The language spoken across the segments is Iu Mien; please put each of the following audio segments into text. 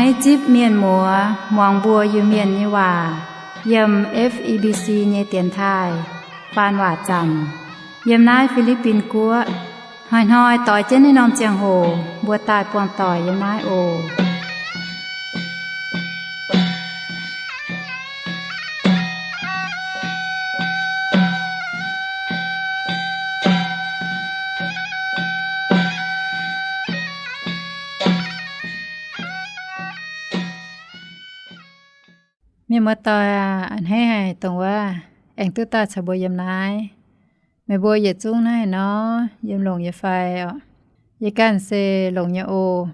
Hneiv zipv mienh muoz muangx mbuo Iu-Mienh nyei waac yiem F E B C nyei dienx taaih faan waac zanc yiem naaiv Fi^li^bin Guoqv. Hnoi-hnoi doix jienv naaiv norm ziangh hoc mbuo daaih buangh doic yiem naaiv oc. Mienh muoz-doic aac, a'hneiv haic dongh wuov aengx duqv daaih caux mbuo yiem naaiv. Meih mbuo yietc zungv naaiv nor, yiem longx nyei fai oc? Yie ganh se longx nyei oc.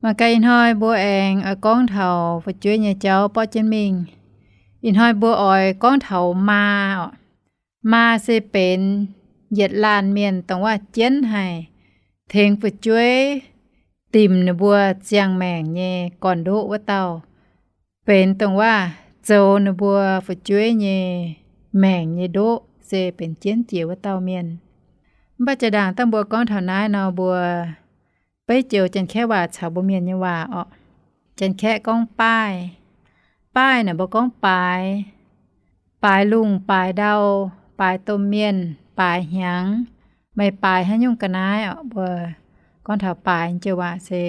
Mangc gaax ih hnoi mbuo aengx oix gorngv taux fu'jueiv nyei jauv borqv jienv mingh. Ih hnoi mbuo oix gorngv taux maa oc. Maa se benx yietc laanh mienh dongh wuov jienv haic, tengx fu'jueiv dimc ninh mbuo ziangh maengc nyei gorn-ndoqv wuov dauh, benx dongh wuov zoux ninh mbuo fu'jueiv nyei maengc nyei ndoqv se benx jienv jiex wuov dauh mienh. Mv baac jaa ndaangc dangh mbuo gorngv taux naaiv nor, mbuo beiv joux Janx-Kaeqv waac caux mbuo Mienh nyei waac orqc. Janx-Kaeqv gorngv baaih. Baaih naaic mbuo gorngv baaix. Baaix lungh, baaix ndau, baaix domh mienh, baaix hnyangx. Meih baaix haaix nyungc ga'naaiv orqc? Mbuo gorngv taux baaix joux waac se,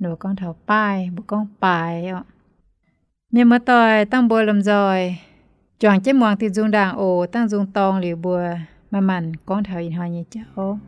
mbuo gorngv taux baaih, mbuo gorngv baaix orqc. Mienh muoz-doic, dangh mbuo lomh nzoih juangc jienv muangx diuh nzung ndaangc oc. Dangh nzung dorng liuz mbuo maaih maanc gorngv taux ih hnoi nyei jauv.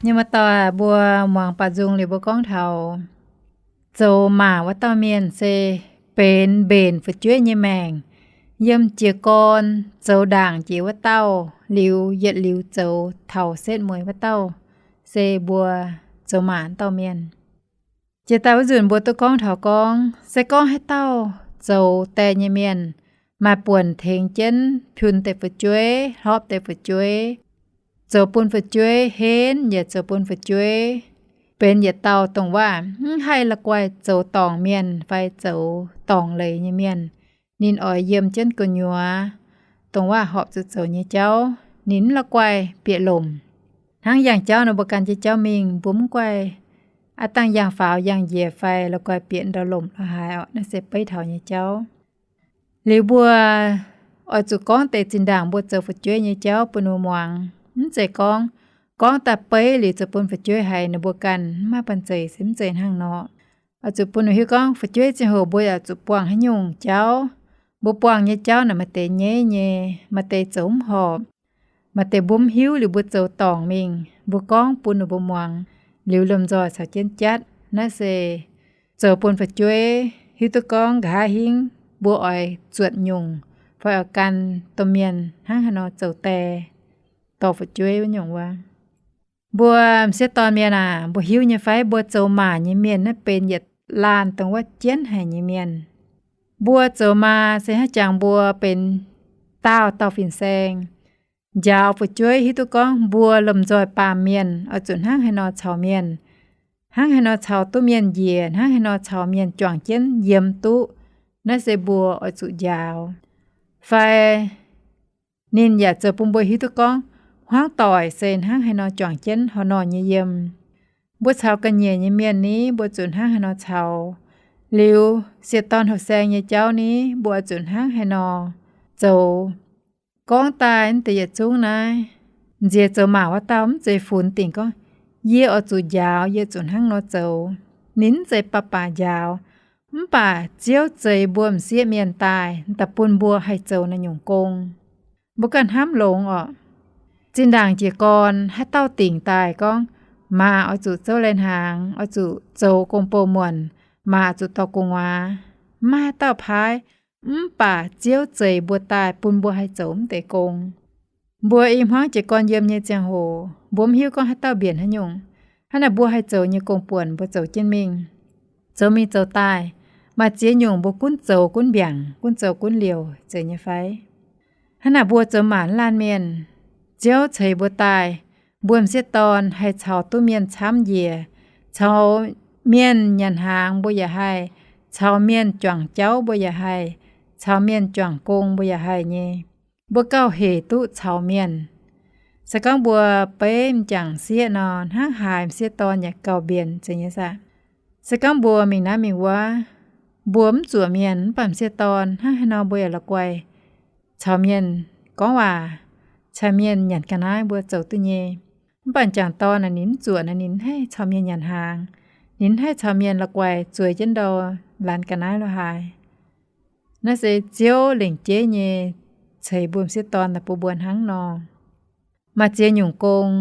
Nyei maaih dauh mbuo muangx baac nzung liuz mbuo gorngv taux zoux maac wuov dauh mienh se benx mbenc fu'jueiv nyei maengc, yiem jiez gorn zoux ndaangc jiex wuov dauh liuz yietc liuz zoux taux setv mueiz wuov dauh, se mbuo zoux maac wuov dauh mienh. Jiex daaih wuov nzunc mbuo duqv gorngv taux gorngv, se gorngv haaix dauh zoux die nyei mienh maaih buonc tengx jienv piun deix fu'jueiv, hlorpv deix fu'jueiv, zoux bun fu'jueiv henv yaac zoux bun fu'jueiv benx yietc dauh dongh waac mv haih la'guaih zoux dorngc mienh fai zoux dorngc leiz nyei mienh, ninh oix yiem jienv gu'nyuoz dongh waac horpc zuqc zoux nyei jauv, ninh mv la'guaih bieqc lomc. Hnangv yangh jauv nor mbuo gan jienv jauv mingh, mbuo mv guaih aav dangh yangh faaux yangh njiec fai la'guaih bieqc ndau-lomc la'haaix orqc. Naaiv se beiv taux nyei jauv. Liuz mbuo oix zuqc gorngv deix zinh ndaangc mbuo zoux fu'jueiv nyei jauv bun ninh mbuo muangx. Mv zeiz gorngv, gorngv daaih beiv liuz zoux bun fu'jueiv haiz ninh mbuo ganh mv maaih banh zeic, se mv zeiz hnangv nor. Oix zuqc bun ninh hiuv gorngv fu'jueiv ziangh hoc mbuo yaac zuqc buangh haaix nyungc jauv. Mbuo buangh nyei jauv naaic maaih deix nyeiv nyei, maaih deix zoux mv horpc, maaih deix mbuo mv hiuv liuz mbuo zoux dorngc mingh, mbuo gorngv bun ninh mbuo muangx, liuz lomh nzoih caux jienv jatv. Naaiv se zoux bun fu'jueiv hiuv duqv gorngv nqa'haav hingv mbuo oix zuotc nyungc fai oix gan domh mienh hnangv haaix nor zoux die dorh fu'jueiv wuov nyungc wuov. Mbuo m'sieqv dorn mienh aac, mbuo hiuv nyei fai mbuo zoux maac nyei mienh naaiv benx yietc laanh dongh wuov jienv haic nyei mienh? Mbuo zoux maa se hnangv jangx mbuo benx daauh dauh fin-saeng, njaaux fu'jueiv hiuv duqv gorngv mbuo lomh nzoih baamh mienh oix zuqc hnangv haaix nor caux mienh, hnangv haaix nor caux duqv mienh njiec, hnangv haaix nor caux mienh juangc jienv yiem duqv. Naaiv se mbuo oix zuqc njaaux. Fai ninh yaac zoux bun mbuo hiuv duqv gorngv hmuangv doic se hnangv haaix nor juangc jienv haaix nor nyei yiem. Mbuo caux ga'nyiec nyei mienh ni, mbuo zuqc hnangv haaix nor caux. Liuz sieqv dorn houh saeng nyei jauv ni, mbuo oix zuqc hnangv haaix nor zoux. Gorngv daaih naaiv deix yietc zungv naaiv, nziex zoux maac wuov dauh mv zeiz funx dingc gorngv, yie oix zuqc njaaux, yie zuqc hnangv nor zoux. Ninh mv zeiz baac baac njaaux, mv baac Ziouv zeix mbuo m'sieqv mienh daaih daaih bun mbuo haih zoux naaiv nyungc gong. Mbuo ganh hnamv longx orqc. Zinh ndaangc jiez gorn haaix dauh dingc daaih gorngv, maaz oix zuqc zouv lai-hnaangx, oix zuqc zoux gong-bou muonc, maaz oix zuqc dorh gu'nguaaz, maiv maaih haaix dauh paaiv, mv baac Ziouv zeix mbuo daaih bun mbuo haih zoux mv deix gong. Mbuo i hmuangv jiez gorn yiem nyei ziangh hoc, mbuo mv hiuv gorngv haaix dauh mbienc haaix nyungc. Hnangv naaic mbuo haih zoux nyei gong-buonc mbuo zoux jienv mingh, zoux mingh zoux daaih, maaih ziex nyungc mbuo gunv zoux gunv mbiaangc, gunv zoux gunv liouc zeiz nyei fai? Hnangv naaic mbuo zoux maac laanh mienh, Ziouv ceix mbuo daaih, mbuo m'sieqv dorn haih caux duqv mienh camv njiec, caux mienh nyanc hnaangx mbuo yaac haih, caux mienh juangc jauv mbuo yaac haih, caux mienh juangc gong mbuo yaac haih nyei. Mbuo gauh hec duqv caux mienh. Se gorngv mbuo beiv m'jangc sieqv nor, hnangv haaix m'sieqv dorn yaac gauh mbienc zeiz nyei saah? Se gorngv mbuo mingh naaiv mingh wuov, mbuo mv zuoqc mienh, mv baac m'sieqv dorn hnangv haaix nor mbuo yaac la'guaih caux mienh gorngv waac, caux mienh nyanc ga'naaiv mbuo zoux duqv nyei. Mv baac m'jangc dorn naaic ninh mv zuoqc naaic, ninh haih caux mienh nyanc hnaangx, ninh haih caux mienh la'guaih zueiz jienv ndau laanh ga'naaiv lo haaix. Naaiv se Ziouv lengc jeiv nyei ceix mbuo m'sieqv dorn daaih bun mbuo hnangv nor. Maaih ziex nyungc gong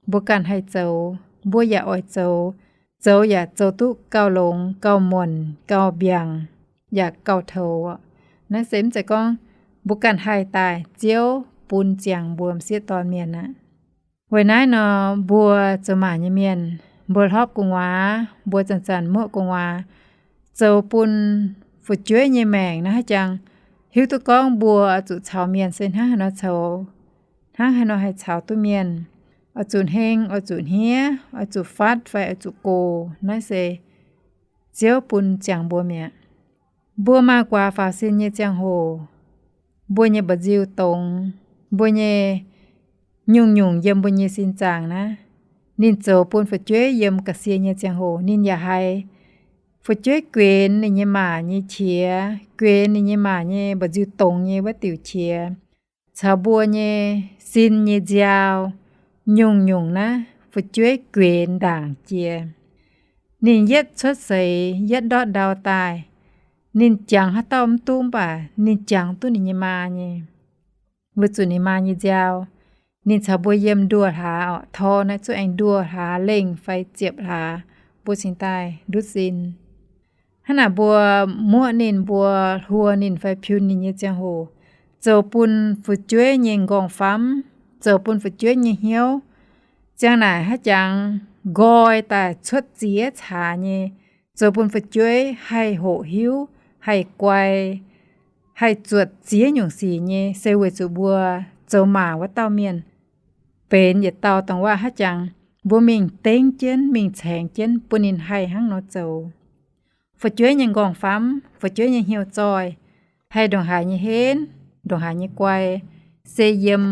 mbuo ganh haih zoux, mbuo yaac oix zoux, zoux yaac zoux duqv gauh longx, gauh muonc, gauh mbiaangc, yaac gauh toux. Naaiv se mv zeiz gorngv mbuo ganh haih daaih, Ziouv bun ziangx mbuo m'sieqv dorn mienh aqv. Weic naaiv nor, mbuo zoux maac nyei mienh, mbuo hlopv gu'nguaaz, mbuo zanc-zanc muoqv gu'nguaaz, zoux bun fu'jueiv nyei maengc naaiv haih jangx hiuv duqv gorngv mbuo oix zuqc caux mienh se hnangv haaix nor coux, hnangv haaix nor haih caux duqv mienh, oix zuqc heng, oix zuqc hniev, oix zuqc fatv fai oix zuqc gox. Naaiv se Ziouv bun ziangx mbuo mi'aqv. Mbuo maaih guaax faaux sin nyei ziangh hoc, mbuo nyei mba'nziu dongz, mbuo nyei nyungc-nyungc yiem mbuo nyei sin zaangc naaiv, ninh zoux bun fu'jueiv yiem ga'sie nyei ziangh hoc ninh yaac haiz fu'jueiv guenx ninh nyei maac nyei qiex, guenx ninh nyei maac nyei mba'nziu dongz nyei wuov diuc qiex, caux mbuo nyei sin nyei nziaaux, nyungc-nyungc naaiv fu'jueiv guenx ndaangc jiex. Ninh yietv cuotv seix, yietv ndortv ndau daaih, ninh jangx haaix dauh mv duqv, mv baac ninh jangx duqv ninh nyei maa nyei, weic zuqc ninh maa nyei nziaaux. Ninh caux mbuo yiem nduoh hlaax, tor naaiv zuqc aengx nduoh hlaax lengh fai ziepc hlaax, mbuo cingx daaih ndutv sin. Hnangv naaic mbuo muoqv ninh, mbuo hluo ninh fai piun ninh nyei ziangh hoc, zoux bun fu'jueiv nyei nqorngv-famv, zoux bun fu'jueiv nyei hnyouv ziang naaic haaix jangx nqoi daaih cuotv ziex caax nyei, zoux bun fu'jueiv haih hoqc hiuv, haih guai, haih zuotc ziex nyungc sic nyei, se weic zuqc mbuo zoux maac wuov dauh mienh benx yietc dauh dongh waac haaix jangx mbuo mingh dengv jienv, mingh caengx jienv bun ninh haih hnangv nor zoux. Fu'jueiv nyei nqorngv-famv, fu'jueiv nyei hnyouv-zoih, haih ndongc haaix nyei henv, ndongc haaix nyei guai, se yiem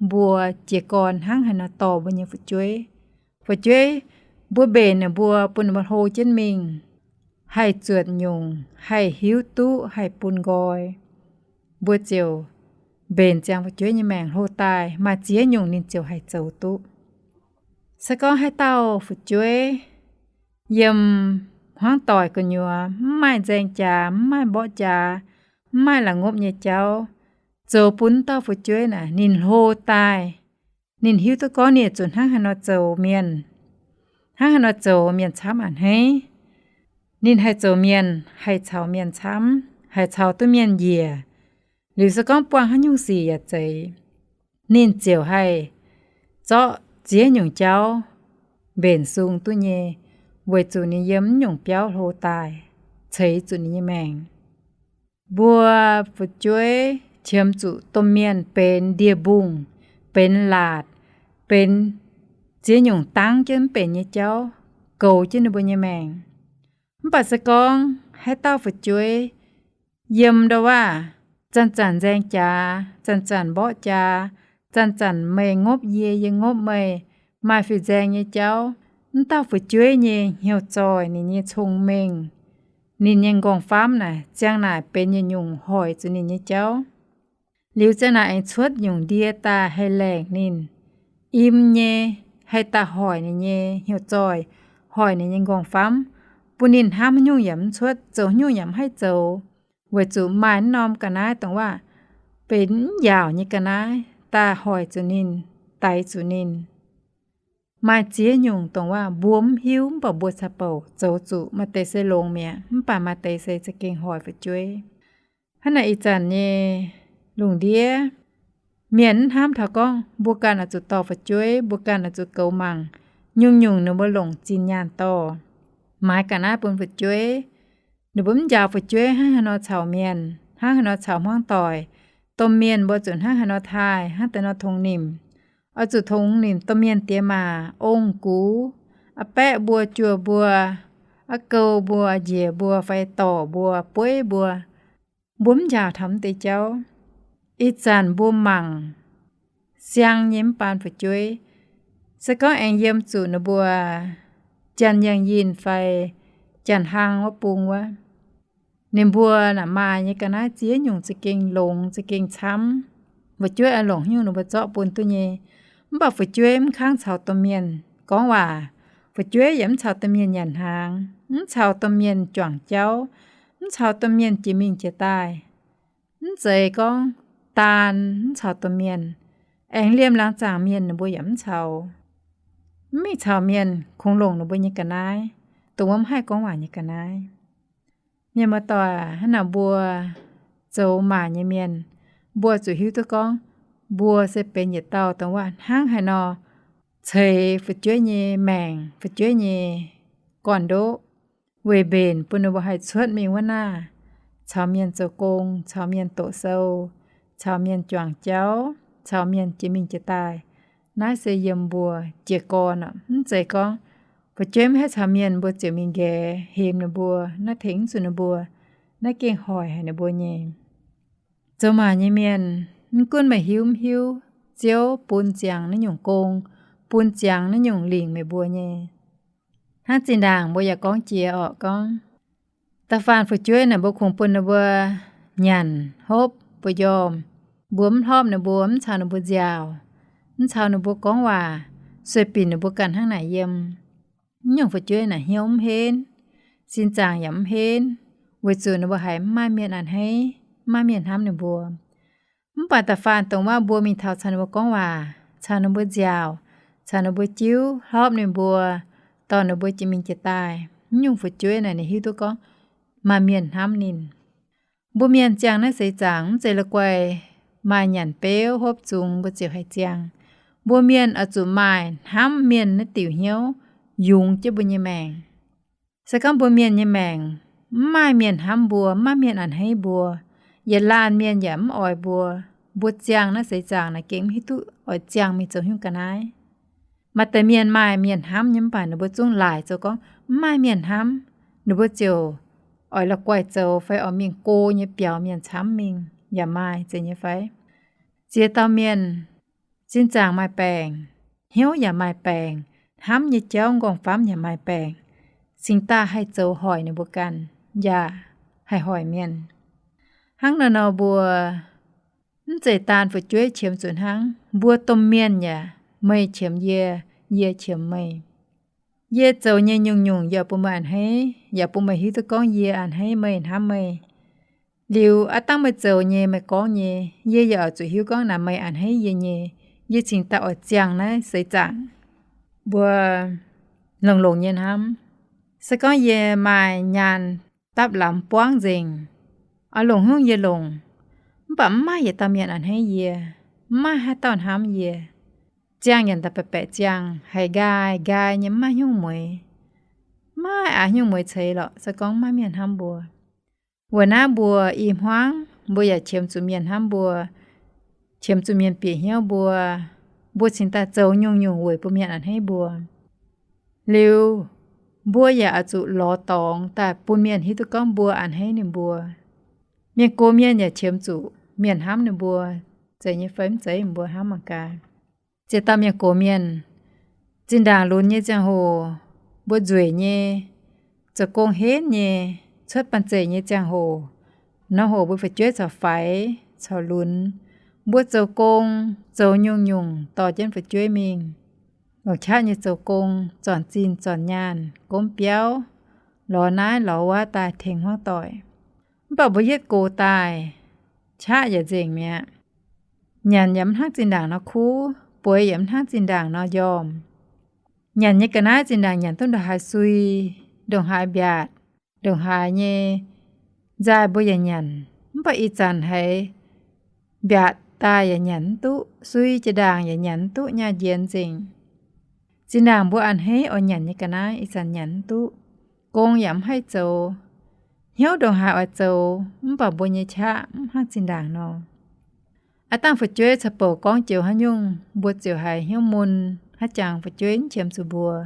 mbuo jiez gorn hnangv haaix nor dorh mbuo nyei fu'jueiv. Fu'jueiv, mbuo mbenc ninh mbuo, bun ninh mbuo hlo jienv mingh, haih zuotc nyungc, haih hiuv duqv, haih bun nqoi, mbuo ziouc mbenc ziangx fu'jueiv nyei maengc hlo daaih. Maaih ziex nyungc ninh ziouc haih zoux duqv. Se gorngv haaix dauh fu'jueiv yiem hmuangv doic gu'nyuoz mv maaih nzaeng jaax, mv maaih mborqv jaax, mv maaih la'ngopv nyei jauv, zoux bun dauh fu'jueiv naaic ninh hlo daaih, ninh hiuv duqv gorngv ninh zuqc hnangv haaix nor zoux mienh, hnangv haaix nor zoux mienh camv a'hneiv. Ninh haih zoux mienh, haih caux mienh camv, haih caux duqv mienh njiec. Liuz se gorngv buangh haaix nyungc sic yaac zeiz, ninh ziouc haih zorqv ziex nyungc jauv mbenc sung duqv nyei, weic zuqc ninh yiem mv nyungc biauv hlo daaih, ceix zuqc ninh nyei maengc. Mbuo fu'jueiv qiemx zuqc domh mienh benx ndie-mbungh, benx laatc, benx ziex nyungc dangv jienv mv benx nyei jauv goux jienv ninh mbuo nyei maengc. Mv baac se gorngv haaix dauh fu'jueiv yiem ndau waac zanc-zanc nzaeng jaax, zanc-zanc mborqv jaax, zanc-zanc meih ngopv yie, yie ngopv meih, maaih fih nzaeng nyei jauv, mv dauh fu'jueiv nyei hnyouv-zoih, ninh nyei cong-mengh, ninh nyei nqorngv-famv naaic ziang naaic benx yietc nyungc hoic zuqc ninh nyei jauv. Liuz ziang naaic aengx cuotv nyungc ndie daaih haih laengc ninh, im nyei, haih daaih hoic ninh nyei hnyouv-zoih, hoic ninh nyei nqorngv-famv, bun ninh hnamv haaix nyungc yaac mv cuotv, zoux haaix nyungc yaac mv haih zoux, weic zuqc maaih naaiv norm ga'naaiv dongh waac benx mv njaaux nyei ga'naaiv daaih hoic zuqc ninh, daix zuqc ninh. Maaih ziex nyungc dongh waac mbuo mv hiuv mv baac mbuo caux bouc zoux zuqc. Maaih deix se longx mi'aqv, mv baac maaih deix se za'gengh hoic fu'jueiv. Hnangv naaic ih zanc nyei lungh ndiev, mienh mv hnamv taux gorngv mbuo ganh oix zuqc dorh fu'jueiv, mbuo ganh oix zuqc goux mangc, nyungc-nyungc ninh mbuo longc zinh nyaanh dorh, maaiz ga'naaiv bun fu'jueiv. Ninh mbuo mv njaaux fu'jueiv hnangv haaix nor caux mienh, hnangv haaix nor caux hmuangv doic. Domh mienh mbuo zuqc hnangv haaix nor taaih, hnangv deix nor tongx nimc. Oix zuqc tongx nimc domh mienh diex maac, ong-gux, a'baeqv mbuo, juoh mbuo, a'gou mbuo, njiec mbuo fai dorc mbuo, bueiv mbuo. Mbuo mv njaaux taux mv deix jauv. Ih zanc mbuo mangc siang nyei mv baan fu'jueiv, se gorngv aengx yiem zuqc ninh mbuo Janx-Yangh Yinh fai Janx-Hlang wuov bung wuov, ninh mbuo naaic maaih nyei ga'naaiv ziex nyungc za'gengh longx za'gengh camv. Fu'jueiv oix longc haaix nyungc ninh mbuo zorqv bun duqv nyei. Mv baac fu'jueiv mv kangv caux domh mienh gorngv waac. Fu'jueiv yaac mv caux domh mienh nyanc hnaangx, mv caux domh mienh juangc jauv, mv caux domh mienh jiex mingh jiex daaih. Mv zeiz gorngv daan mv caux domh mienh, aengx liemh laangz zaangc mienh ninh mbuo yaac mv caux. Mv mingh caux mienh kungx longc ninh mbuo nyei ga'naaiv, dongh wuov mv haih gorngv waac nyei ga'naaiv. Mienh muoz-doic, hnangv naaic mbuo zoux maac nyei mienh, mbuo zuqc hiuv duqv gorngv mbuo se benx yietc dauh dongh waac hnangv haaix nor ceix fu'jueiv nyei maengc, fu'jueiv nyei gorn-ndoqv, weic mbenc bun ninh mbuo haih cuotv mingh wuov naah, caux mienh zoux gong, caux mienh doqc sou, caux mienh juangc jauv, caux mienh jiex mingh jiex daaih. Naaiv se yiem mbuo jiez gorn oc. Mv zeiz gorngv fu'jueiv mv haih caux mienh mbuo ziouc mingh nqaeqv hemx ninh mbuo, naaiv tengx mv zuqc ninh mbuo, naaiv gengh hoic haic ninh mbuo nyei. Zoux maac nyei mienh, mv gunv meih hiuv mv hiuv, Ziouv bun ziangx naaiv nyungc gong, bun ziangx naaiv nyungc lingc meih mbuo nyei. Hnangv zinh ndaangc mbuo yaac gorngv jiex orqc, gorngv da'faanh fu'jueiv naaic mbuo kungx bun ninh mbuo nyanc hopv mbu'ndongx, mbuo mv hlopv ninh mbuo, mv caux ninh mbuo nziaauc, mv caux ninh mbuo gorngv waac, sueih binc ninh mbuo ganh hnangv naaic yiem. Mv nyungc fu'jueiv naaic hnyouv mv henv, sin zaangc yaac mv henv, weic zuqc ninh mbuo haiz mv maaih mienh a'hneiv, mv maaih mienh hnamv ninh mbuo. Mv baac da'faanh dongh wuov mbuo mingh taux caux ninh mbuo gorngv waac, caux ninh mbuo nziaauc, caux ninh mbuo jiuv, hlorpv ninh mbuo, dorh ninh mbuo jiex mingh jiex daaih. Mv nyungc fu'jueiv naaic ninh hiuv duqv gorngv maaih mienh hnamv ninh. Mbuo mienh ziangh naaiv seix zaangc mv zeiz la'guaih maaih nyanc beuv hopv zungx mbuo ziouc haih ziangh. Mbuo mienh oix zuqc maaih hnamv mienh naaiv diuc hnyouv yungz jienv mbuo nyei maengc. Se gorngv mbuo mienh nyei maengc mv maaih mienh hnamv mbuo, mv maaih mienh a'hneiv mbuo, yietc laanh mienh yaac mv oix mbuo, mbuo ziangh naaiv seix zaangc naaic gengh mv hiuv duqv oix ziangh mingh zoux haaix nyungc ga'naaiv. Maaih deix mienh maaih mienh hnamv nyei mv baac ninh mbuo zungv laaic zoux gorngv mv maaih mienh hnamv, ninh mbuo ziouc oix la'guaih zoux fai oix mingh go nyei biaux mienh camv mingh yaac maaih zeiz nyei fai? Ziex dauh mienh, zinh zaangc maaih baengc, hnyouv yaac maaih baengc, hnamv nyei jauv nqorngv-famv yaac maaih baengc, cingx daaih haih zoux hoic ninh mbuo ganh, yaac haih hoic mienh. Hnangv naaiv nor mbuo mv zeiz daan fu'jueiv qiemx zuqc hnangv. Mbuo domh mienh yaac, meih qiemx yie, yie qiemx meih. Yie zoux nyei nyungc-nyungc yaac bun meih a'hneiv, yaac bun meih hiuv duqv gorngv yie a'hneiv meih, hnamv meih. Liuz aav dangh meih zoux nyei, meih gorngv nyei, yie yaac oix zuqc hiuv gorngv naaic meih a'hneiv yie nyei. Yie cingx daaih oix ziangh naaiv seix zaangc mbuo longx-longx nyei hnamv. Se gorngv yie maaih nyaanh dapv lamz buangv nzengc, oix longc haaix nyungc yie longc, mv baac mv maaih yietc dauh mienh a'hneiv yie, mv maaih haaix dauh hnamv yie. Ziangh yaac daaih baeqc baeqc ziangh, haiz nqaai nqaai nyei, mv maaih haaix nyungc mueix, mv maaih aav haaix nyungc mueix ceix lorqc, se gorngv mv maaih mienh hnamv mbuo. Weic naaiv mbuo i hmuangv mbuo yaac qiemx zuqc mienh hnamv mbuo, qiemx zuqc mienh bieqc hnyouv mbuo, mbuo cingx daaih zoux nyungc-nyungc weic bun mienh a'hneiv mbuo. Liuz mbuo yaac oix zuqc lorz dorngx daaih bun mienh hiuv duqv gorngv mbuo a'hneiv ninh mbuo. Mienh gox mienh yaac qiemx zuqc mienh hnamv ninh mbuo, zeiz nyei fai mv zeiz, mbuo hnamv mangc gaax. Ziex dauh mienh gox mienh, zinh ndaangc lunx nyei ziangh hoc, mbuo nzueic nyei, zoux gong henv nyei, cuotv banh zeic nyei ziangh hoc, nor hoc mbuo fu'jueiv corc faix corc lunx. Mbuo zoux gong, zoux nyungc-nyungc dorh jienv fu'jueiv mingh. Longc qaqv nyei zoux gong, zornc zinh zornc nyaanh, gomv biauv, lorz naaiv lorz wuov daaih tengx hmuangv doic. Mv baac mbuo yietv gox daaih, qaqv yaac nzengc mi'aqv. Nyanc yaac mv hnangv zinh ndaangc nor kuv, bueix yaac mv hnangv zinh ndaangc nor njormh. Nyanc nyei ga'naaiv zinh ndaangc nyanc duqv ndongc haaix sui, ndongc haaix mbiaatc, ndongc haaix nyei nzaaih mbuo yaac nyanc. Mv baac ih zanc haiz mbiaatc daaih yaac nyanc mv duqv, sui jiex ndaangc yaac nyanc mv duqv, nyaah njiec nzengc. Zinh ndaangc mbuo a'hneiv oix nyanc nyei ga'naaiv ih zanc nyanc mv duqv. Gong yaac mv haih zoux. Hnyouv ndongc haaix oix zoux, mv baac mbuo nyei qaqv mv hnangv zinh ndaangc nor. Aav dangh fu'jueiv caux bouc gorngv joux haaix nyungc, mbuo ziouc haiz hnyouv mun, haaix jangx fu'jueiv mv qiemx zuqc mbuo,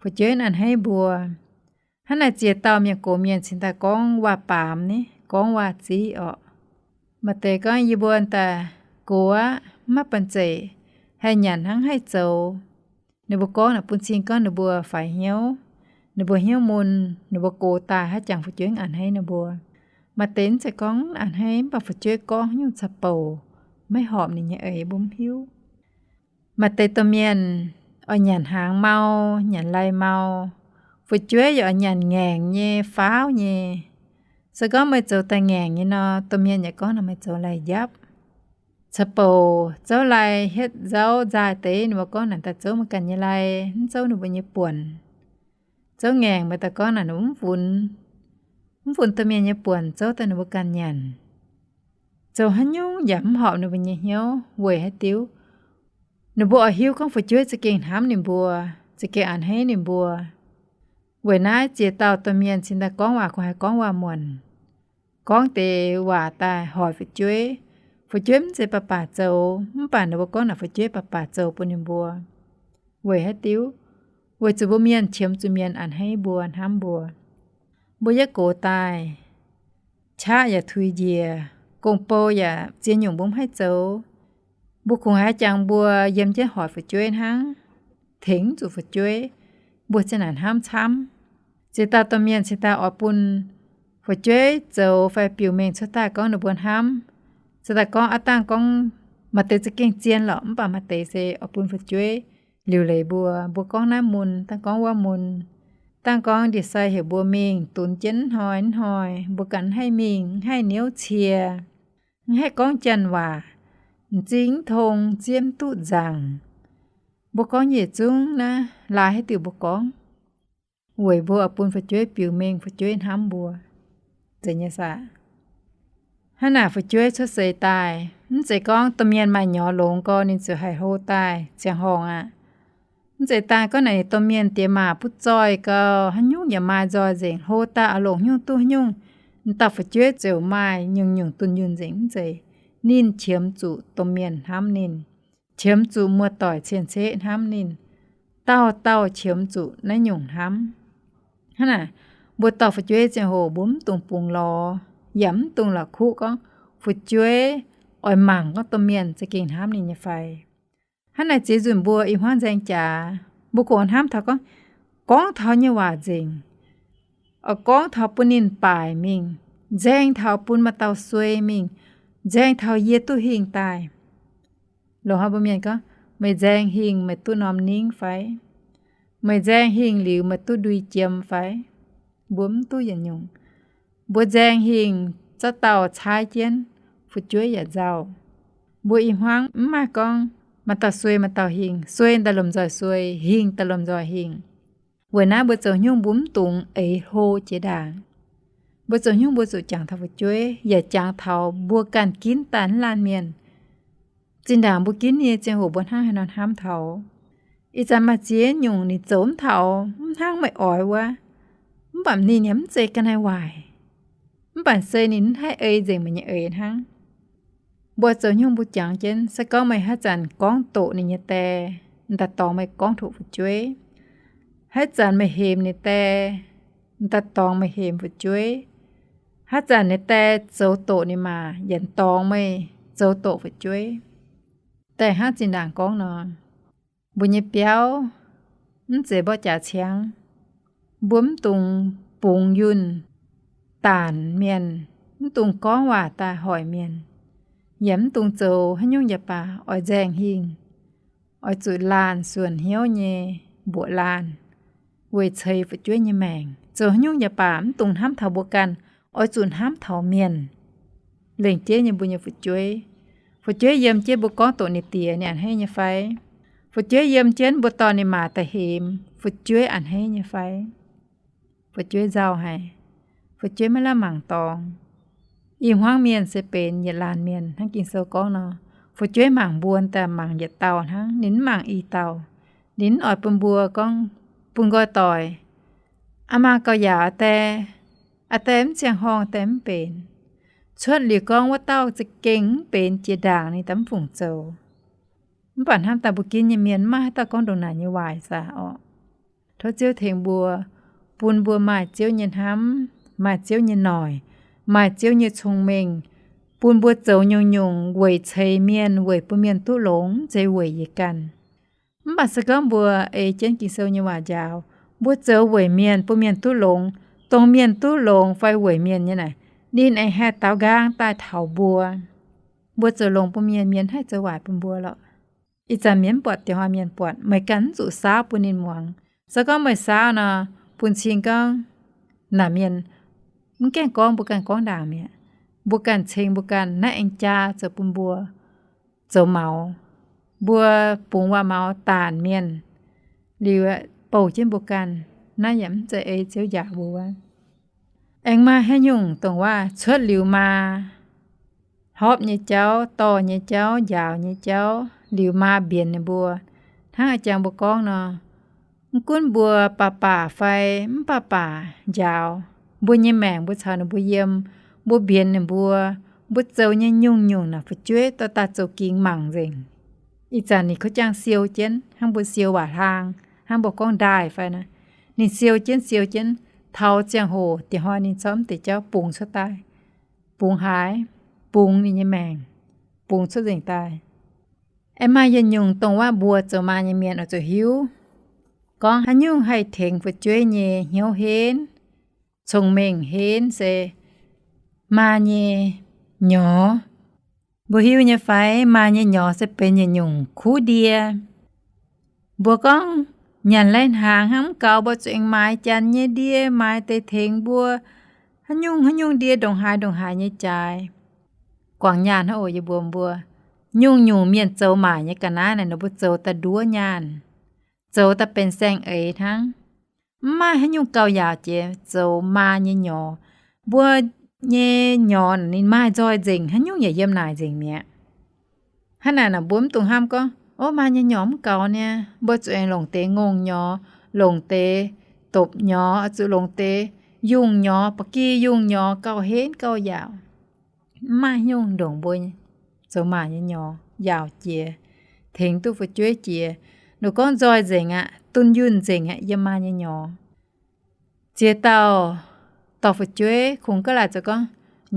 fu'jueiv mv a'hneiv mbuo. Hnangv naaic ziex dauh mienh gox mienh cingx daaih gorngv waac-baamz ni, gorngv waac-ziqv orqc. Maaih deix gorngv, yie mbuo daaih gox aqv, mv maaih banh zeic, haih nyanc hnangv haih zoux. Ninh mbuo gorngv naaic bun cing gorngv ninh mbuo faix hnyouv, ninh mbuo hnyouv mun, ninh mbuo gox daaih haaix jangx fu'jueiv mv a'hneiv ninh mbuo. Maaih deix mv zeiz gorngv mv a'hneiv, mv baac fu'jueiv gorngv haaix nyungc caux bouc, maiv horpc ninh nyei eix, mbuo mv hiuv. Maaih deix domh mienh oix nyanc hnaangx mau, nyanc lai mau. Fu'jueiv yaac oix nyanc ngaengc nyei, faauv nyei. Se gorngv meih zoux daaih ngaengc nyei nor, domh mienh yaac gorngv naaic meih zoux lai njapv. Caux bouc zouv lai hietv nzauv nzaaih deix, ninh mbuo gorngv naaic daaih zouv meih ganh nyei lai, mv zouv ninh mbuo nyei buonc. Zouv ngaengc meih daaih gorngv naaic mv funx, mv funx domh mienh nyei buonc zouv daaih ninh mbuo ganh nyanc. Zoux haaix nyungc yaac mv horpc ninh mbuo nyei hnyouv. Weic haaix diuc? Ninh mbuo oix hiuv gorngv fu'jueiv za'gengh hnamv ninh mbuo, za'gengh a'hneiv ninh mbuo. Weic naaiv ziex dauh domh mienh cingx daaih gorngv waac kungx haih gorngv waac-muonc, gorngv deix waac daaih hoic fu'jueiv. Fu'jueiv mv zeiz baac baac zoux, mv baac ninh mbuo gorngv naaic fu'jueiv baac baac zoux bun ninh mbuo. Weic haaix diuc? Weic zuqc mbuo mienh qiemx zuqc mienh a'hneiv mbuo, hnamv mbuo. Mbuo yietv gox daaih, qaqv yaac tuix njiec, gong-bou yaac ziex nyungc mbuo mv haih zoux. Mbuo kungx haaix jangx mbuo yiem jienv hoic fu'jueiv hnangv, tengx mv zuqc fu'jueiv, mbuo ziang naaic hnamv camv. Ziex dauh domh mienh cingx daaih oix bun fu'jueiv zoux fai biux mengh cuotv daaih gorngv ninh mbuo hnamv. Cingx daaih gorngv, aav dangh gorngv maaih deix za'gengh zien lorqc, mv baac maaih deix se oix bun fu'jueiv liuc leiz mbuo. Mbuo gorngv naaiv mun, dangh gorngv wuov mun, dangh gorngv ndie-sai heuc mbuo mingh dunx jienv hnoi hnoi, mbuo ganh mv haih mingh, mv haih niouv cie, mv haih gorngv janx waac, m'zing mv tong, zieqv mv duqv nzaangc. Mbuo gorngv yietc zungv naaiv laaix haaix diuc mbuo gorngv, weic mbuo oix bun fu'jueiv biux mengh, fu'jueiv hnamv mbuo. Zeiz nyei saah? Hnangv naaic fu'jueiv cuotv seix daaih, mv zeiz gorngv domh mienh maaih nyorx longx gorx ninh ziouc haih hlo daaih ziangh horngc aqv. Mv zeiz daaih gorngv naaic ninh domh mienh diex maac butv zoih gau, haaix nyungc yaac maaih nzoih nzengc, hlo daaih oix longc haaix nyungc duqv haaix nyungc, m'dauh fu'jueiv ziouc maaih nyungc-nyungc dunh yunh nzengc. Mv zeiz, ninh qiemx zuqc domh mienh hnamv ninh, qiemx zuqc muoz-doic cien-ceqv hnamv ninh, dauh dauh qiemx zuqc naaiv nyungc hnamv. Hnangv naaic, mbuo dorh fu'jueiv ziangh hoc mbuo mv dungx bungx lorz, yaac mv dungx la'kuqv gorngv fu'jueiv oix mangc gorngv domh mienh za'gengh hnamv ninh nyei fai. Hnangv naaic ziex nzunc mbuo i hmuangv nzaeng jaax, mbuo kungx hnamv taux gorngv, gorngv taux nyei waac nzengc, oix gorngv taux bun ninh baaic mingh, nzaeng taux bun maaih dauh suei mingh, nzaeng taux yie duqv hingh daaih. Loz-hnoi mbuo mienh gorngv, meih nzaeng hingh meih duqv norm ningv fai? Meih nzaeng hingh liuz meih duqv ndui jiem fai? Mbuo mv duqv yietc nyungc. Mbuo nzaeng hingh, zaqc dauh caaiv jienv, fu'jueiv yaac nzauh. Mbuo i hmuangv mv maaih gorngv maaih dauh suei maaih dauh hingh, suei daaih lomh nzoih suei, hingh daaih lomh nzoih hingh. Weic naaiv mbuo zoux haaix nyungc mbuo mv dungx eix hlo jiex ndaangc. Mbuo zoux haaix nyungc mbuo zuqc jangx taux fu'jueiv, yaac jangx taux mbuo ganh ginv daaih mv laanh mienh. Zinh ndaangc mbuo ginv nyei ziangh hoc mbuo hnangv haaix nor hnamv taux. Ih zanc maaih ziex nyungc ninh zoux mv taux, mv hnangv meih oix wuov, mv baac ninh yaac mv zeiz ga'naaiv waaic, mv baac se ninh mv haih ei nzengc meih nyei eix hnangv. Mbuo zoux haaix nyungc mbuo jangx jienv, se gorngv meih haaix zanc gorngv doqc ninh nyei die, m'daaih dorngx meih gorngv tov fu'jueiv. Haaix zanc meih hemx ninh die, m'daaih dorngx meih hemx fu'jueiv. Haaix zanc ninh die zoux doqc ninh maa, yaac dorngx meih zoux doqc fu'jueiv. Daaih hnangv zinh ndaangc gorngv nor, mbuo nyei biauv mv zeiz mborqv jaax ciangv. Mbuo mv dungx bungx yunh daanc mienh, mv dungx gorngv waac daaih hoic mienh, yaac mv dungx zoux haaix nyungc yaac baac oix nzaeng hingh, oix zuqc laanh suonc hnyouv nyei mbuoqc laanh weic ceix fu'jueiv nyei maengc. Zoux haaix nyungc yaac baac mv dungx hnamv taux mbuo ganh, oix zuqc hnamv taux mienh. Lengc jeiv nyei mbuo nyei fu'jueiv, fu'jueiv yiem jienv mbuo gorngv doqc ninh diex, ninh a'hneiv nyei fai? Fu'jueiv yiem jienv mbuo dorh ninh maa daaih hemx, fu'jueiv a'hneiv nyei fai? Fu'jueiv nzauh haic. Fu'jueiv maiv lamh mangc dorngx. I hmuangv mienh se benx yietc laanh mienh hnangv Ging-Sou gorngv nor, fu'jueiv mangc mbuo daaih mangc yietc dauh hnangv, ninh mv mangc i dauh. Ninh mv oix bun mbuo gorngv, bun nqoi doic, aa maa gauh yaauc aa die, aa die mv ziangh horngh die mv benx. Cuotv liuz gorngv wuov dauh za'gengh mv benx jiex ndaangc ninh daaih mv fungc zoux. Mv baac hnamv daaih mbuo ginv nyei mienh mv maaih haaix dauh gorngv ndongc naaic nyei waaic saah orqc? Tov Ziouv tengx mbuo, bun mbuo maaih Ziouv nyei hnamv, maaih Ziouv nyei noic, maaih Ziouv nyei cong-mengh, bun mbuo zoux nyungc-nyungc weic ceix mienh, weic bun mienh duqv longx, mv zeiz weic yie ganh. Mv baac se gorngv mbuo ei jienv Ging-Sou nyei waac njaaux, mbuo zoux weic mienh, bun mienh duqv longx, dongh mienh duqv longx fai weic mienh nyei naaic, ninh aengx haih daaux nqaang daaih taux mbuo. Mbuo zoux longx bun mienh, mienh haih zoux waaic bun mbuo lorqc. Ih zanc mienh mv buatc, diex hnoi mienh buatc, meih ganh mv zuqc saauv bun ninh muangx. Se gorngv meih saauv nor, bun cing gorngv naaic mienh mv gaengh gorngv mbuo ganh gorngv ndaangc mi'aqv. Mbuo ganh ceng mbuo ganh, naaiv aengx jaa zoux bun mbuo zoux maux. Mbuo bungx waac-maux daanc mienh liuz, bouh jienv mbuo ganh, naaiv yaac mv zeiz ei Ziouv njaaux mbuo wuov. Aengx maaih haaix nyungc dongh waac cuotv liuz maa, hopv nyei jauv, dorh nyei jauv, njaaux nyei jauv, liuz maa mbienx ninh mbuo. Hnangv a'jangc mbuo gorngv nor, mv gunv mbuo baac baac fai mv baac baac njaaux, mbuo nyei maengc mbuo caux ninh mbuo yiem, mbuo mbienx ninh mbuo, mbuo zoux nyei nyungc-nyungc naaic fu'jueiv dorh daaih zoux gingx mangc nzengc. Ih zanc ninh kov jangx siou jienv hnangv mbuo siou waac-hlaang, hnangv mbuo gorngv ndaaih fai naaic, ninh siou jienv siou jienv, taux ziangh hoc diex hnoi ninh zorqv mv deix jauv bungx cuotv daaih, bungx haaix, bungx ninh nyei maengc, bungx cuotv nzengc daaih. Aengx maaih yietc nyungc dongh waac mbuo zoux maa nyei mienh oix zuqc hiuv, gorngv haaix nyungc haih tengx fu'jueiv nyei hnyouv henv, cong-mengh henv se maa nyei nyorx. Mbuo hiuv nyei fai, maa nyei nyorx se benx yietc nyungc kuv ndie. Mbuo gorngv nyanc lai-hnaangx hnangv mv gaux, mbuo zuqc aengx maaiz janx nyei ndie, maaiz deix tengx mbuo haaix nyungc haaix nyungc ndie, ndongc haaix ndongc haaix nyei jaaix. Guangc nyaah hnangv oc, yie mbuox mbuo, Nyungc-nyungc mienh zoux maaic nyei ga'naaiv naaic, ninh mbuo zoux daaih nduov nyaanh, zoux daaih benx saeng-eix hnangv. Mv maaih haaix nyungc gauh yaauc jiex zoux maa nyei nyorx. Mbuo nyei nyorx ninh maaih nzoih nzengc, haaix nyungc yaac yiem naaic nzengc mi'aqv. Hnangv naaic, mbuo mv dungx hnamv gorngv, ov, maa nyei nyorx mv gaux niaa, mbuo zuqc aengx longc deix ngongh nyorx, longc deix dopc nyorx, zuqc longc deix yungh nyorx, ba'gi yungh nyorx gauh henv gauh yaauc. Mv maaih nyungc ndongc mbuo zoux maaic nyei nyorx yaauc jiex, tengx duqv fu'jueiv jiex. Ninh gorngv nzoih nzengc aqv, dunh yunh nzengc aqv yiem maa nyei nyorx. Ziex dauh dorh fu'jueiv kungx ga'laaic zoux gorngv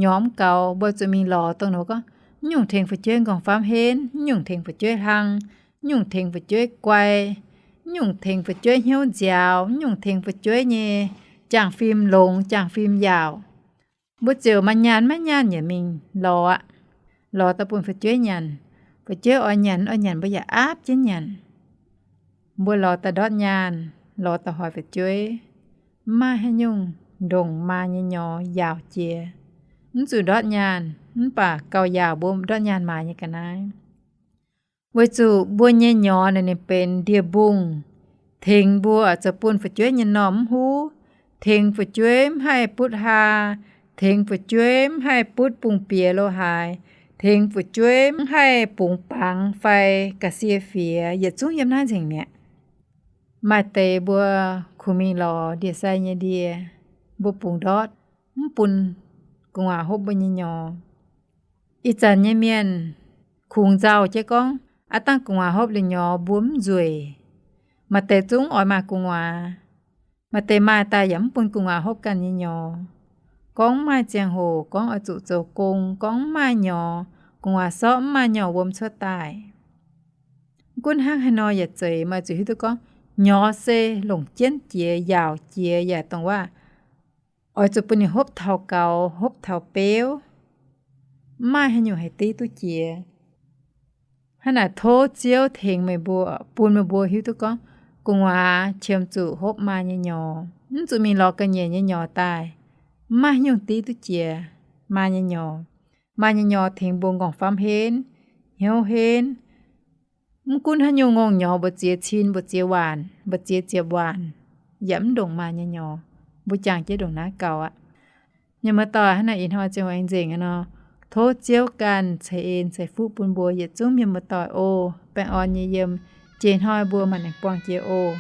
nyorx mv gaux, mbuo zuqc mingh lorz dongh ninh gorngv, mv nyungc tengx fu'jueiv nqorngv-famv henv, mv nyungc tengx fu'jueiv hlang, mv nyungc tengx fu'jueiv guai, mv nyungc tengx fu'jueiv hnyouv nziaaux, mv nyungc tengx fu'jueiv nyei jaang-fim longx, jaang-fim yaauc. Mbuo ziouc maaih nyaanh maiv nyaanh yaac mingh lorz aqv. Lorz daaih bun fu'jueiv nyanc. Fu'jueiv oix nyanc oix nyanc, mbuo yaac aapv jienv nyanc. Mbuo lorz daaih ndortv nyaanh, lorz daaih hoic fu'jueiv. Mv maaih haaix nyungc ndongc maa nyei nyorx yaauc jiex. Mv zuqc ndortv nyaanh, mv baac gauh yaauc mbuo ndortv nyaanh maaiz nyei ga'naaiv. Weic zuqc mbuo nyei nyorx naaic ninh benx ndie-mbungh, tengx mbuo zoux bun fu'jueiv nyei m'normh mv huv, tengx fu'jueiv mv haih butv haa, tengx fu'jueiv mv haih butv bungx-bieqc lo haaix, tengx fu'jueiv mv haih bungx bangx fai ga'sie fiex, yietc zungv yiem naaiv nzengc mi'aqv. Maaih deix mbuo kungx mingh lorz ndie-sai nyei ndie, mbuo bungx ndortv, mv bun gu'nguaaz hopv mbuo nyei nyorx. Ih zanc nyei mienh kungx nzauh jienv gorngv, aav dangh gu'nguaaz hopv liuz nyorx mbuo mv nzueic. Maaih deix zungv oix maaih gu'nguaaz, maaih deix maaih daaih yaac mv bun gu'nguaaz hopv ganh nyei nyorx. Gorngv mv maaih ziangh hoc, gorngv oix zuqc zoux gong, gorngv mv maaih nyorx, gu'nguaaz sortv mv maaih nyorx wuom cuotv daaih. Mv gunv hnangv haaix nor yaac zeiz, meih zuqc hiuv duqv gorngv nyorx se longc jienv jiex, yaauc jiex, yaac dongh waac oix zuqc bun ninh hopv taux gaux, hopv taux beuv. Mv maaih haaix nyungc haih div duqv jiex. Hnangv naaic tov Ziouv tengx meih mbuo, bun meih mbuo hiuv duqv gorngv gu'nguaaz qiemx zuqc hopv maa nyei nyorx, mv zuqc mingh lorz ga'nyiec nyei nyorx daaih. Mv maaih haaix nyungc div duqv jiex maa nyei nyorx. Maa nyei nyorx tengx mbuo nqorngv-famv henv, hnyouv henv. Mv gunv haaix nyungc ngongh nyorx, mbu'ziex cin, mbu'ziex waanc, mbu'ziex ziepc waanc, yaac mv ndongc maa nyei nyorx. Mbuo jangx jienv ndongc naaiv gaux aqv. Mienh muoz-doic, hnangv naaic ih hnoi ziangh hoc aengx nzengc aqv nor, tov Ziouv ganh ceix en ceix fuqv bun mbuo yietc zungv mienh muoz-doic oc. Baengh orn nyei yiem, jiex hnoi mbuo mangc aengx buangh jiex oc.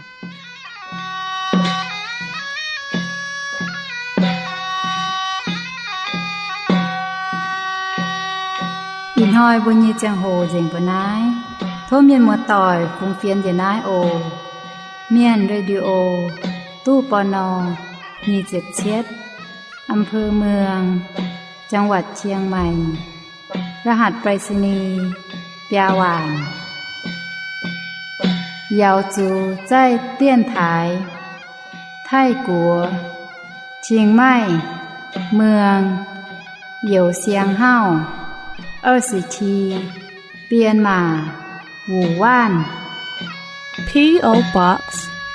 Ih hnoi mbuo nyei ziangh hoc nzengc mbuo naaiv. Tov mienh muoz-doic fungx fienx njiec naaiv oc. Mienh Radio, ตู้ ปณ. nyic ziepc cietv, อำเภอเมือง จังหวัดเชียงใหม่ รหัสไปรษณีย์ biaa waanc. 瑶族在电台 Taiv-Guoqv, Chiang Mai, Mueang, Youh Siang Hauv, 二十七, Bienh Maac, Wuh Waanv. P O Box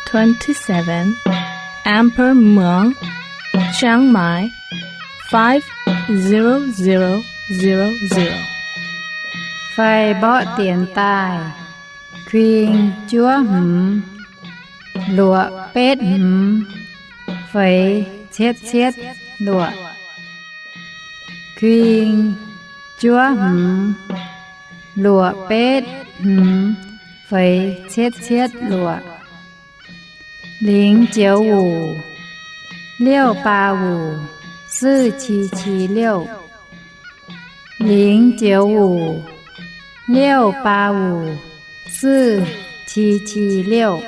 twenty-seven, Amber Mueang, Chiang Mai, five zero zero zero zero. Fai mborqv dienx daaih, kuing juov hmz, luoqc betv hmz, feix cietv cietv luoqc. Kuing juov hmz, luoqc betv hmz, feix cietv cietv luoqc. 零九五, 六八五, 四七七六. 零九五, 六八五, 四七七六.